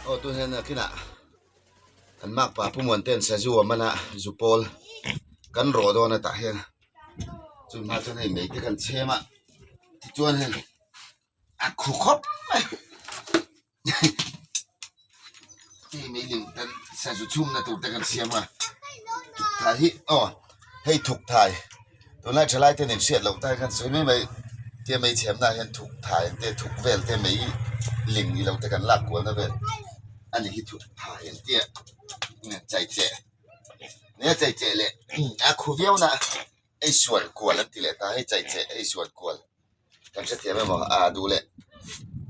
Aw tun hian nakinah kan makpa Pu Muante'n sazu a man a zu pawl kan rawh dawn a tah hian chumi hma chuan hei mei te kan chhem a tichuan hei a khu khawp mai hei mei ling ten sazu chhumna tur te kan siam a thukthai hi aw hei thukthai tunlai thalai ten inhriat loh tai khan sawi mai mai tia mei chhemna ah hian thukthai ang te thuk vel te mei ling ilo te kan lak kualna vel a ni hi thukthai ang tia chaicheh nia chaicheh leh a khu viau na ei sual kual an ti leh ta hei chaicheh ei sual kual. Kan hrethiam emaw a duh leh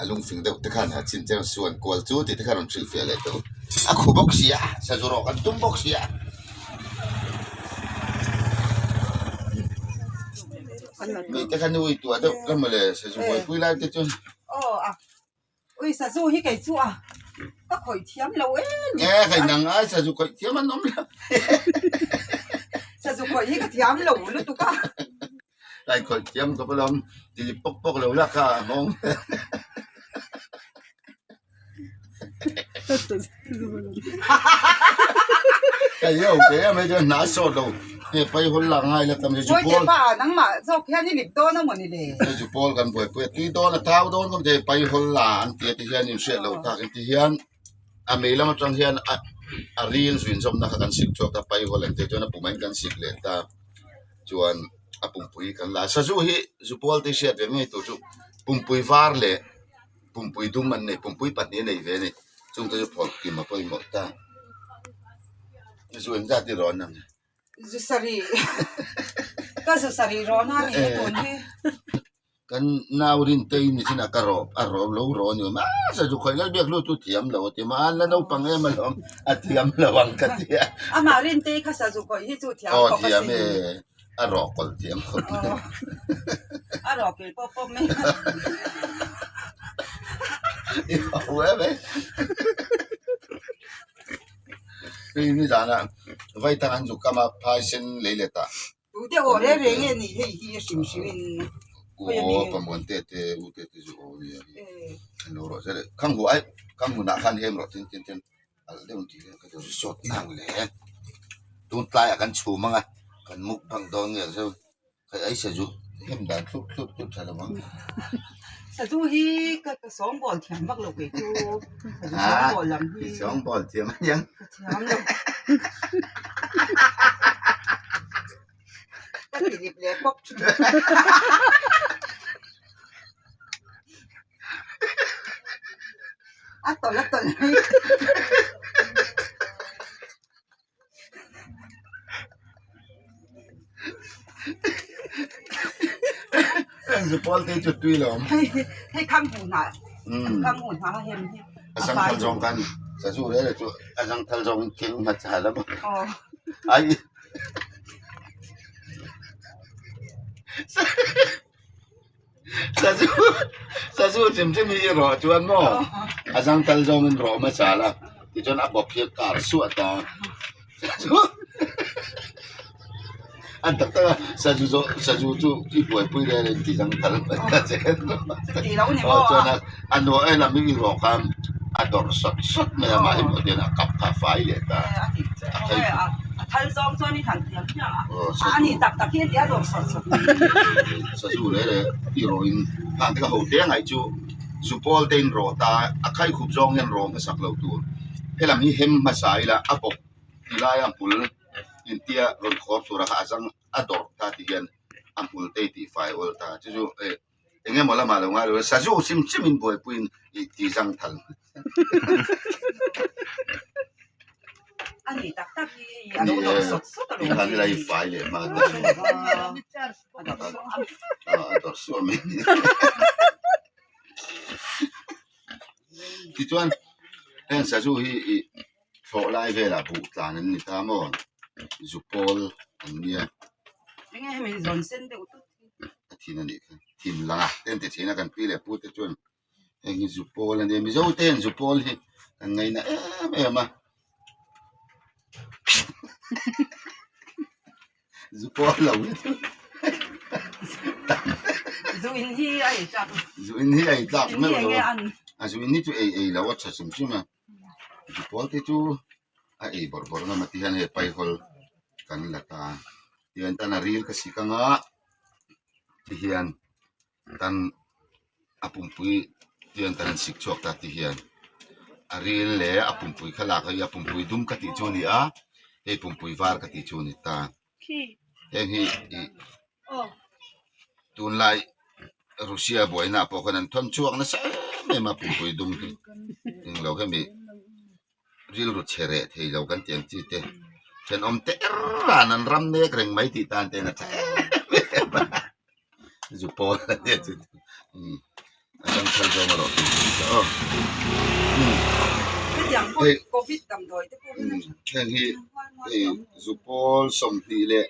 a lungfing deuh te khan a chin cheu suan kual chu tih te khan rawn hrilhfiah leh tawh a khu bawk si a sazu rawh kan tum bawk si a. Mi te khan ui tuah deuh ka mawle sazu buaipui lai te chuan. Ui sazu hi kei chu a ka khawih thiam lo em. E hei nang ai sazu khawih thiam an awm lo. Sazu khawih hi ka thiam lo lutuk a. Kai khawih thiam khawp alawm ti pawk pawk lo la kha a nghawng. Kai ho ke a mai chuan hna sawt lo nge pai hawl lak ngai la tam chu pawl. Pa nangmah zawk hian i lip dawn a maw ni le. Hei chu pawl kan buaipui a tui dawn a thau dawn khawp thei pai hawl la an ti a ti hian inhriat loh tak in ti hian a mei lam atang hian a a ril zuin zawmna kha kan sik chhuak ta pai hawl an tih chuan a pum ah hian kan sik leh ta chuan a pumpui kan la a sazu hi zupawl te hriat ve ngei tur chu pumpui var leh. Pumpui dum an nei, pumpui pahnih a nei ve a ni. Chungte chu phawrh kim a pawimawh ta. Zu engzat i rawn ang? Zu sarih. Ka zu sarih rawn a ni e tun hi. Kan nau Rintei ni chin a ka rawp a rawp lo raw ni awm a, sazu khawih lal biak lu chu thiam lo a ti a, an la naupang em alawm a thiam lo ang ka ti a. Amah Rintei kha sazu khawih hi chu thiam khawp a sin. Aw thiam e. A rawh kawlh thiam khawp mai. A rawh kil pawp pawp mai. I ho em e. Hei ni zana vai tang an zuk kam a phai sen lei let ah. Tu te aw reng reng nge ni hei hi a hrim hrim in. Aw pamuan te te u te te zu aw nia hi. An lo rawh zel e. Khang hu ai khang hun ah khan hem rawh tin tin tin. Alh deuh tih hian ka duh sawt nang le tun tlaiah kan chhum ang a kan mukbang dawn nge zeuh hei ai sazu hem dan thlup thlup chu tha lo ang. Sazu hi ka ka sawngbawl thiam vak lo kei chu sazu sawngbawl lam hi. I sawngbawl thiam a niang. Ka thiam lo. Ka ti lip leh pawp thin. A tawlh a tawlh mai. Heng zu pawl te chu tui lo. Hei hei kham hmu hna. Kham hmu hna hem hi. A zang thal zawng kan sazu reh reh chu a zang thal zawng in keng hmasa la maw. Ai. Sazu sazu hrim hrim hi i rawh chuan maw a zang tal zawng in rawh hmasa la tichuan a bawp hi a kar suah ta sazu a tak tak a sazu zawh sazu chu i buaipui reng reng ti zang tal mai ta che aw chuan a nuah em lam hi i rawh khan a dawrh sawt sawt mai a mahni pawh hian a kap kha a fai leh ta a phei A thal zawng chuan i han thiam hmiah a, a ni tak tak hi a ti a dawr sawt sawt mai. Sazu leh leh i rawhin hang te ka ho te angaih chu zu pawl te in rawh ta a khai khup zawng hian rawh hmasak lo tur helam hi hem hmasa ila a bawk ti laia hmul intia rawn khawr tura kha a zang a dawrh ta ti hian a hmul te i tihfai awl ta chu chu eh. Eng emaw lamah lo ngai lo e, sazu chim chim in buaipuiin i ti zang thal. A ni tak tak hi a lo dawr sawt sawt a lo ni. Khan ila i fai leh hma ta. A dawr suah mai. Tichuan heng sazu hi i thlawh lai velah buh tlan an ni ta maw? Zu pawl an nia. Enge hemi zawn sen deuh tut hi. A thin a nih kha thin lang a ten ti thin a kan pi leh pu te chuan heng hi zu pawl a nia mizo te hian zu pawl hi kan ngaina em em a zu pawl lo hi chu zu in hi a ei tlak zu in hi a ei tlak meuh lo a zu in hi chu ei ei lo a tha hrim hrim a. Zupawl te chu a ei bawrh bawrh ngam a ti hian hei paihawl kan la ta a tihian tan a ril ka sik anga tihian tan a pumpui tihian tan an sik chhuak ta tihian a ril leh a pumpui kha lak a pumpui dum ka tih chu a ni a hei pumpui var ka tih chu a ni ta. Heng hi ih tunlai Russia buaina pawh khan an thawn chhuak nasa em em a pumpui dum hi englo hemi rilru che reh thei lo kan tih ang chi te thenawm te er ran an ram nek reng mai tih tan ten a tha em em a zu pawl a nia chu umm a dangchal zawng erawh chu aw umm hei heng hi hei zu pawl 20 leh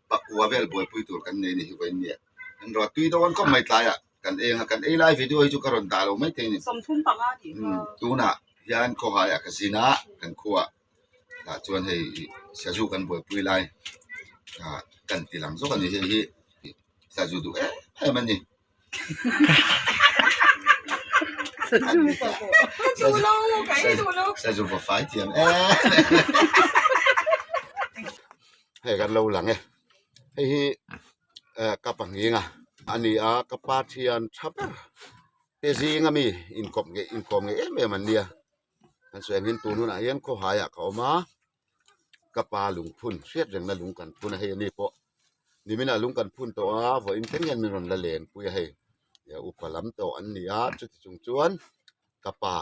pakua vel buaipui tur kan nei a ni hi vawiin nia an rawh tui dawn khawp mai tlaiah kan eng a kan ei lai video hi chu ka rawn dah lo maithei a ni tunah hian khawhaiah ka zin a kan khuaah. Tah chuan hei sazu kan buaipui lai ah kan ti lang zawk a ni hei hi sazu duh em em a ni. Sazu va fai thiam em hei kan lo lang e hei hi eh ka pahnih a ani a ka pa thian tha ber te zing ami inkawp ngei inkawm ngei em em an nia. Kan sawi angin tun hunah hian khawhaiah ka awm a, ka pa lungphun hriat rengna lung kan phun a hei ani pawh niminah lung kan phun tawh a vawiin thleng hian min rawn la len pui a hei upa lam tawh an ni a chuti chung chuan ka pa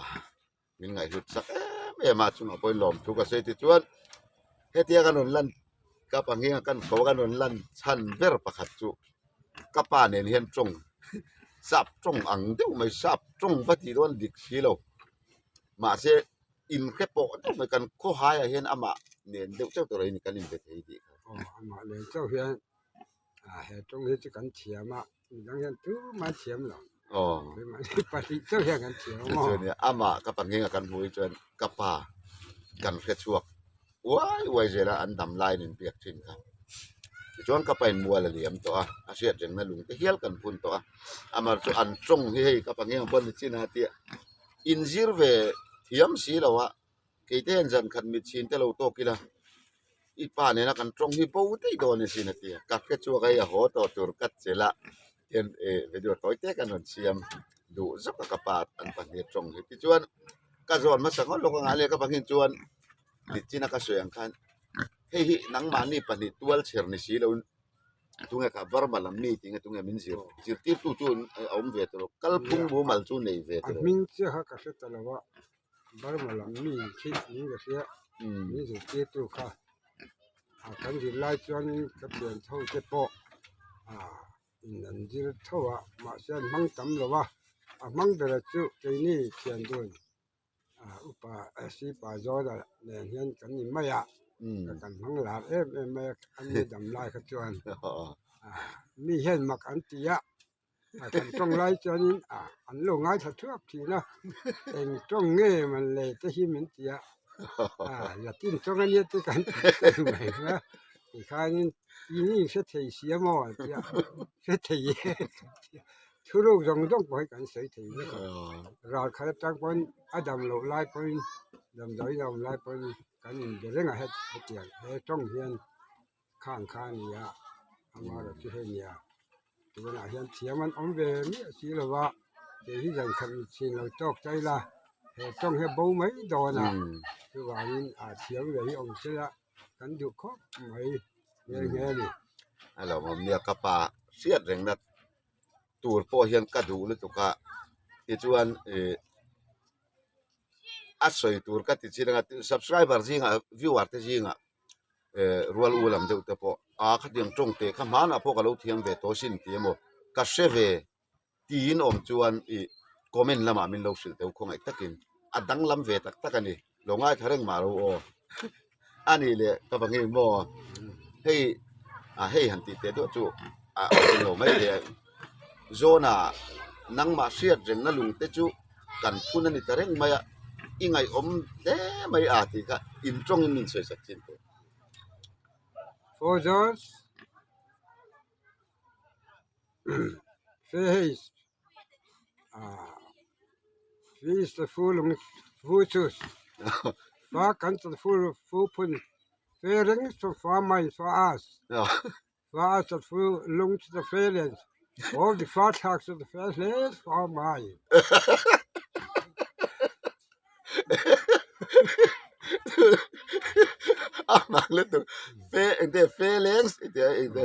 min ngaihhlut sak em em a chungah pawhin lawmthu ka sawi tichuan hetia kan rawn lan ka pa nghenga kan ko kan rawn lan chhan ber pakhat chu ka pa nen hian tawng sap tawng ang deuh mai sap tawng va tih dawn dik si lo. Mahse inhre pawh deuh mai kan khawhaiah hian amah nen deuh chauh tur a kan inbe thei tih kha. Aw amah nen chauh hian ah he tawng hi chu kan thiam a midang hian tumah an thiam lo. Aw. Keimahni pahnih chauh hian kan thiam a maw. Chuan amah ka pa nghenga kan hmuh hi chuan ka pa kan hre chhuak uai uai zel a an dam laiin in biak thin kha. Tichuan ka pa in mual a liam tawh a a hriat rengna lung te hial kan phun tawh a amah chu an tawng hi hei ka pa nghenga pawn ni chin a tia inzir ve thiam si lo a kei te hian zan khat mit chhin te lo tawk ila i pa nena kan tawng hi bo daih dawn asin a ti a ka hre chhuak a hei a haw tawh tur ka chelh a tihian eh video tawi te kan rawn siam duh zawk a ka pa an pahnih tawng hi tichuan ka zawn hmasa ngawt lawk anga leh ka pahnih chuan nichin a ka sawi ang khan hei hi nangmahni pahnih tual chher ni si lo in tunge kha Burma lam mi tih nge tunge min zir zirtirtu chu a awm ve tawh lo kalphung mumal chu nei ve A tawh lo. hming chiah kha ka hre ta lo a Burma lam mi khi niin ka hria min zirtirtu kha ah kan zir lai chuan ka thian tho te pawh ah in an zir tho a mahse an hmang tam lo a a hmang ber chu keini thian dun. Upa Sipa Zawna nen hian kan ni mai a, kan hmang lar em em mai a, an ni dam lai kha chuan mi hian mak an ti a, kan tawng lai chuanin an lo ngaithla thuak thin a, eng tawng nge man le te hi min ti a, Latin tawng ania te kan ti teh mai a, tikhanin ini hre thei si a maw an ti a, hre thei e kan ti a. Thuruk zawng zawng pawh hi kan sawi thei vek a, ral khat atang pawn a dam loh lai pawhin damdawiin a awm lai pawhin kan inbe reng a hetiang he tawng hian khang kha a ni a, amaherawh chu hei nia tunah hian thiam an awm ve miah si lo va, kei hi zan khat mit chhin lo tawk ta ila he tawng hi a bo mai dawn a, chuvangin a thiam ve hi awm se la kan duh khawp mai nghe nghe a ni. A lo awm nia ka pa hriat rengna tur pawh hian ka duh lutuk a tichuan ih a sawi tur ka ti chin anga subscriber zingah viewer te zingah eh rual u lam deuh te pawh a khatiang tawng teh kha hmanah pawh ka lo thiam ve tawh sin tih emaw ka hre ve tiin awm chuan ih comment lamah min lo hrilh teuh khawngaih takin a danglam ve tak tak a ni lo ngaithla reng mah lo aw a nih leh ka va ngei maw hei ah hei han tih teh duah chu a awm lo mai thei a zawna nangmah hriat rengna lung te chu kan phun a ni ta reng mai a i ngaihawm hle mai a tih kha in tawngin min sawi sak chin teh. Four George Feheis ah Fees the Fu Lung Fu Chus. Fa kan chan fu fu phun fe reng chu fa mai fa as. Fa as chan fu lung chu ta fe len. Aw di fa thlak chu ta fe hle fa mai. A hmang lutuk fe engte fe leng si tia engte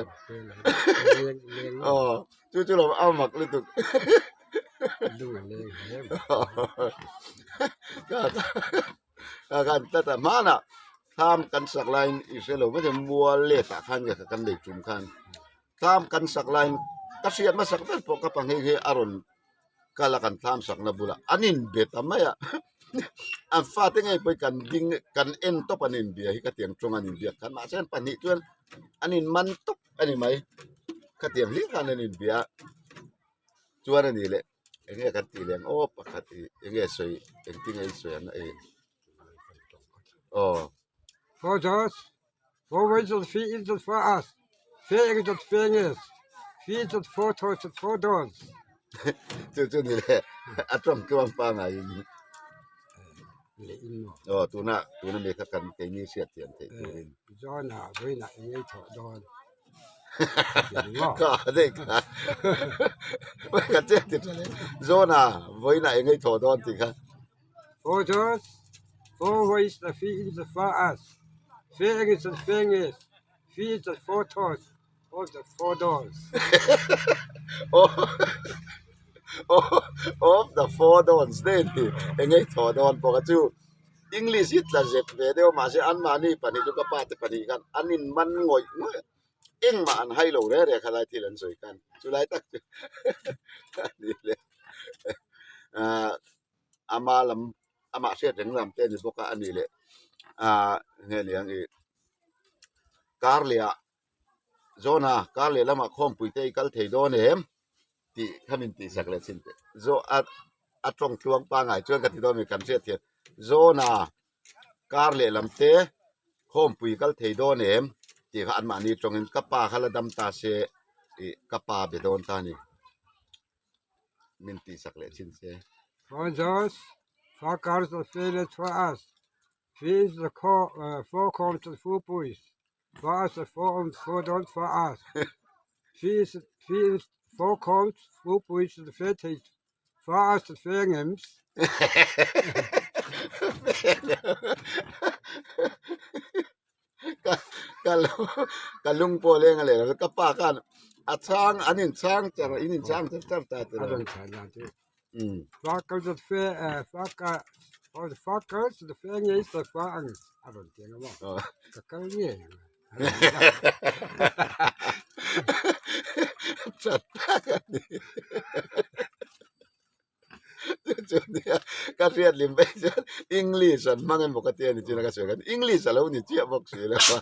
aw chu chu lo a mak lutuk ka khan tlat a hmanah thlam kan sak laiin i hre lo maithei mual let ah khan kan lei tum khan thlam kan sak laiin ka hriat hmasak ber pawh ka pahnih hi a rawn kal a kan thlam sakna bulah an inbe ta mai a an fate ngei pawh hi kan ding kan en tawp an inbia hi khatiang tawng an inbiak khan mahse an pahnih chuan an inman tawp a ni mai khatiang hlir khan an inbia a chuan a ni leh eng nge kan tih leh ang aw pakhat ih eng nge sawi engtin nge i sawi ang a ih aw. For those for ways of fee is for us fe eng dot fe nges fee dot for thos dot for dos chu chu ni le a tawng tluang pangaiin leh in maw aw tuna tuna mi kha kan keini hriat thiam theih turin John-a vawiinah eng ei thawh dawn ka dei kha ka che ti tha le John-a vawiinah eng ei thawh dawn tih kha For those for ways the fee in the for us fe eng is the fe nges fee is the for thos of the for doors of the for dawns te ni eng ei thawh dawn pawh kha chu English hi tla zep ve deuh a mahse anmahni pahnih chu ka pa te pahnih khan an inman ngawih ngawih a engmah an hai lo reh reh kha lai thil an sawi khan chulai tak chu a ni le ah ama lam amah hriat reng lam te a ni bawk a a nih leh ah nge niang ih kar leh ah Zawna kar leh lamah khawmpui te i kal thei dawn em tih kha min tih sak leh chin teh zaw a a tawng tluang pangai chuan ka ti dawn mi kan hriat thiam Zawna kar leh lam te khawmpui kal thei dawn em tih kha anmahni tawngin ka pa kha la dam ta se ih ka pa be dawn ta a ni. min tih sak leh chin se. For those for cars the failure for us fees the call for comes the full push for us the for on for don't for us fees fees for comes full push the fair for us the fair names ka lung pawh leng a leh lo ka pa khan a chhang an in chhang char in in chhang char char ta tiraw Chat tak a ni. Chu nia ka hriat lim phei chuan English an hmang emaw ka tia ni chin a ka sawi khan English a lo ni chiah bawk si lo a.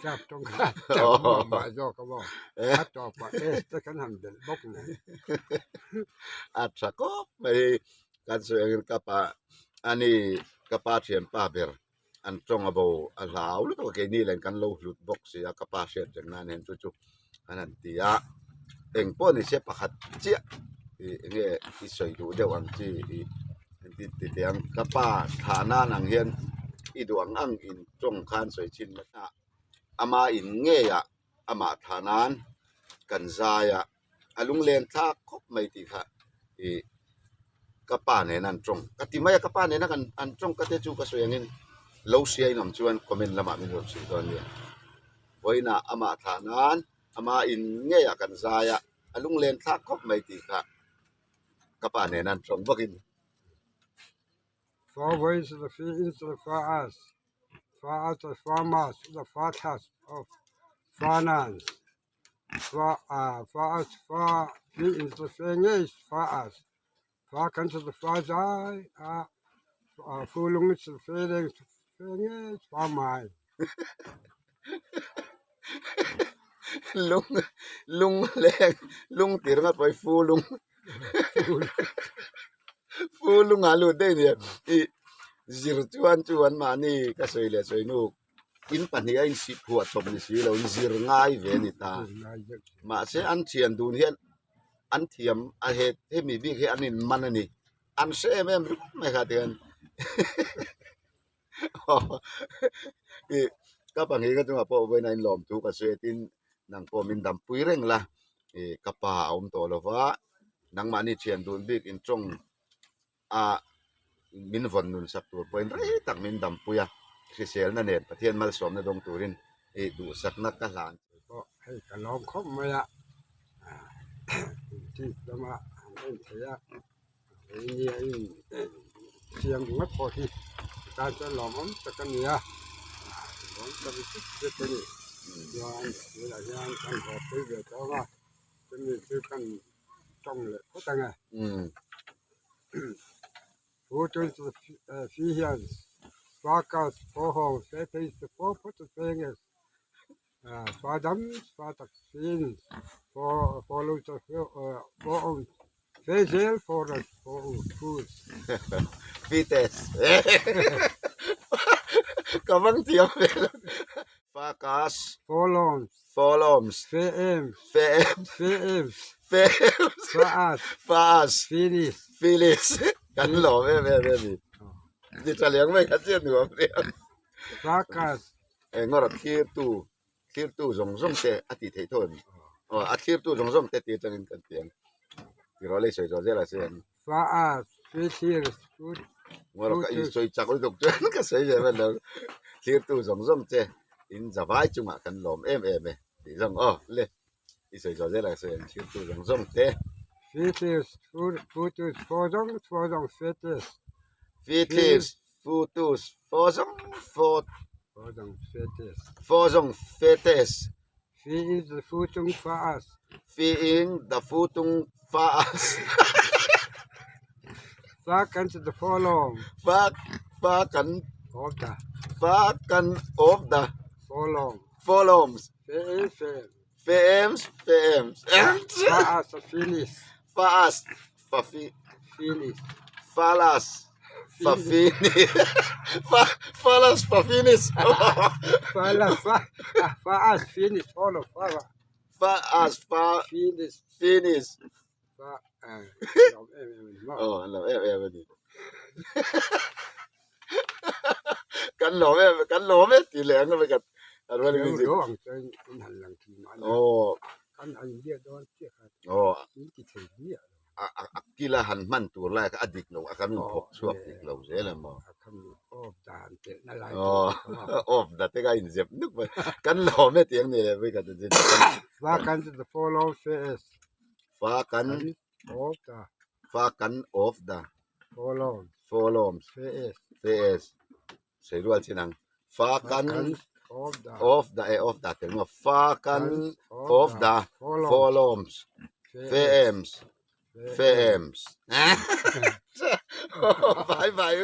Sap tawng kha tawng mah mah zawk a maw a tawpah S te kan han belh bawk nen. A tha khawp mai kan sawi angin ka pa ani ka pa thianpa ber an tawng a bo a hlau lutuk a keini len kan lo hlut bawk si a ka pa hriat reng nan hian chu chu an han ti a eng pawh ni se pakhat chiah ih eng nge i sawi duh deuh ang chi ih engtin ti teh ang ka pa thlah nan ang hian i duh ang ang in tawng khan sawi chhin mai a ama in ngei ah amah thlah nan kan zai a. a lunglen thlak khawp mai tih kha ih ka pa nena an tawng ka ti mai a ka pa nena kan an tawng ka te chu ka sawi angin lo hria in awm chuan comment lamah min rawn hrilh dawn nia vawiinah amah thlah nan ama in ngeiah kan zai a a lunglen thlak khawp mai tih kha ka pa nena an tawng bawkin. Fa vawiin the fee in the fa as fa as the farmers the fa thlas of finance. Fa a fa as fa hi in chu fe ngei fa as fa kan chu fa zai a a fu lung chu fe leng chu fe ngei fa mai. Lung lung leng lung tih ringawt pawh hi fu lung fu lung ah lut daih nia ih zir chuan chu anmahni ka sawi leh sawi hnu. In pahnih a insih phuah chawp ni si lo in zir ngai ve a ni ta. Mahse an thian dun hian an thiam a he hemi bik hi an in man a ni. An hre em em ringawt mai kha tihian. I ka pahnih ka chungah pawh vawiin a inlawm thu ka sawi a tin nang pawh min dampui reng la i ka pa a awm tawh lo va nangmahni thian dun bik in tawng a min vawn nun sak tur pawhin rei tak min dampui a hriselna nen Pathian malsawmna dawng turin i duhsakna ka hlan. Pawh hei ka lawm khawp mai a tih lama an en thei a. Nia in siam ringawt pawh hi tan chuan lawmawm tak a ni a lawm tak zet zet a ni chuan tunah hian kan haw phei ve tawh ang a chumi chu kan tawng leh phawt ang e thu chu si hian Fites ka vang thiam ve lo Fakas Follows Feems Faas Filis kan lawm em em em i ni tha liang mai kha chian nuam riau Eng erawh thlirtu thlirtu zawng zawng te a tih theih tho em aw a thlirtu zawng zawng te tih atangin kan ti ang tiraw lei sawi zawh zel a se ang erawh ka insawi chak lutuk chuan ka sawi ve hman lo thlirtu zawng zawng te in zavai chungah kan lawm em em e tih zawng aw le i sawi zawh zel a se ang thlirtu zawng zawng te. Futus fozong fot Fozong fetes. Fozong fetes. Fi in the futung faas. Fi in the futung faas. Fa kan to the folong. Fa fa kan of the. Fa kan of the. Folong. Folongs. Fe in fe. Fems fems. Faas finis. Faas Fafi Finis. Falas Fafini Fa Falas Fafinis Falas Fa Faas Finis Follow Fa Faas Fa Finis Finis Fa Oh an lo em em a ni Kan lawm em kan lawm e tih leh ang a kan Oh Oh a kila han hman tur lai kha a dik lo a kan inthawk chhuak dik lo zel em aw aw off da te kha a inzep nuk mai kan lawm e tih ang ni leh mai ka fa kan the follow face fa kan off the fa kan off the follow follow face face sei rual chin ang fa kan off the e off the tel maw fa kan off the follows fems fems vai vai.